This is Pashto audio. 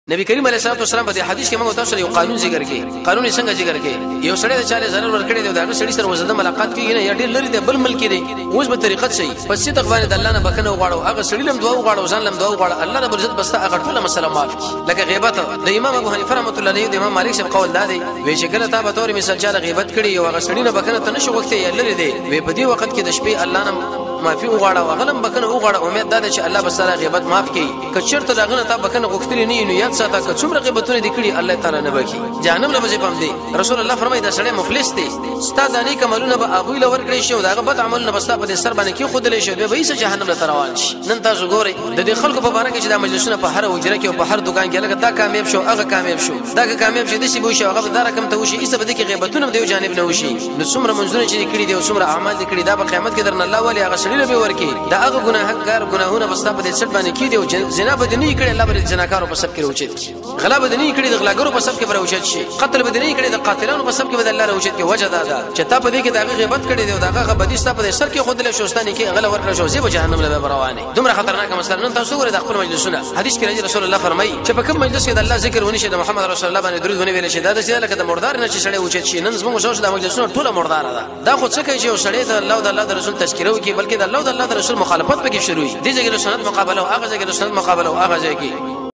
نبی کریم علیه الصلاه والسلام په دې حدیث کې موږ تاسو سره یو قانون ذکر کړي. قانون یې څنګه ذکر کړي؟ یو سړی د چاله ضرر ورکړي دی، دا سړی سره وزده ملاقات کیږي نه، یا ډیر لري دی، بل ملک دی، اوس به طریقت شي په صدق باندې د الله نه بخنه وغواړو، هغه سړی لم دعا وغواړو، ځان لم دعا وغواړو، الله رب العزت بس هغه ټول مسله معاف کړي. لکه غیبت، د امام ابو حنیفه رحمۃ الله علیه، د امام مالک صاحب قول دا دی وی چې کله تا به تور مثال چاله غیبت کړي او هغه سړی نه بخنه ته نشو غوښتي یا لري دی، وی په دې وخت کې د شپې الله نه معافي وغواړه او غلم بکنه وغواړه، امید دا ده چې الله به سره غیبت معاف کړي. که چیرته داغه نه تا بکنه غوښتلې نه، نو یاد ساته که څومره غیبتونه دي کړي الله تعالی نه بخي، جهنم له بځې پم دی. رسول الله فرمایي دا سړی مفلس دی، ستا د نیک عملونه به هغوی له ورکړي شي او داغه بد عملونه به ستا په سر باندې کې خودلې شي، به یې جهنم له روان شي. نن تاسو ګورئ د دې خلکو په باره کې چې دا مجلسونه په هر حجره کې او په هر دکان کې لکه دا کامیاب شو هغه کامیاب شو، دا کامیاب شي دسی به شي هغه دا رقم ته وشي، ایسه به دې کې غیبتونه دیو جانب نه وشي. نو څومره منځونه چې کړي دي او څومره اعمال دي کړي، دا په قیامت کې درنه الله ولي هغه سړي له به ورکی، دا هغه ګناهګار ګناهونه بس په دې څټ باندې کې دي او زنا به نه کړي، الله به زناکارو په سب کې راوچت شي، غلا به نه کړي د غلاګرو په سب کې به راوچت شي، قتل به نه کړي د قاتلانو په سب کې به الله راوچت کې. وجه دا ده چې تا په دې کې دا غیبت کړي دی او دا هغه بدی ستا په سر کې خود له شوستانه کې غلا ورکړ شو، زه به جهنم له روانه. دومره خطرناک مسله. نن تاسو ګورئ د خپل مجلسونه، حدیث کې راځي رسول الله فرمایي چې په کوم مجلس کې د الله ذکر ونی شي، د محمد رسول الله باندې درود ونی ویل شي، دا د لکه د مردار نه چې سړی اوچت شي. نن زموږ اوس د مجلسونه ټوله مردار ده. دا خو څه کوي چې یو سړی د الله او د الله د رسول تذکره وکړي، بلکې د الله او د الله د رسول مخالفت پکې شروع وي. دې ځای کې د سنت مقابله او هغه ځای کې د سنت مقابله او هغه ځای کې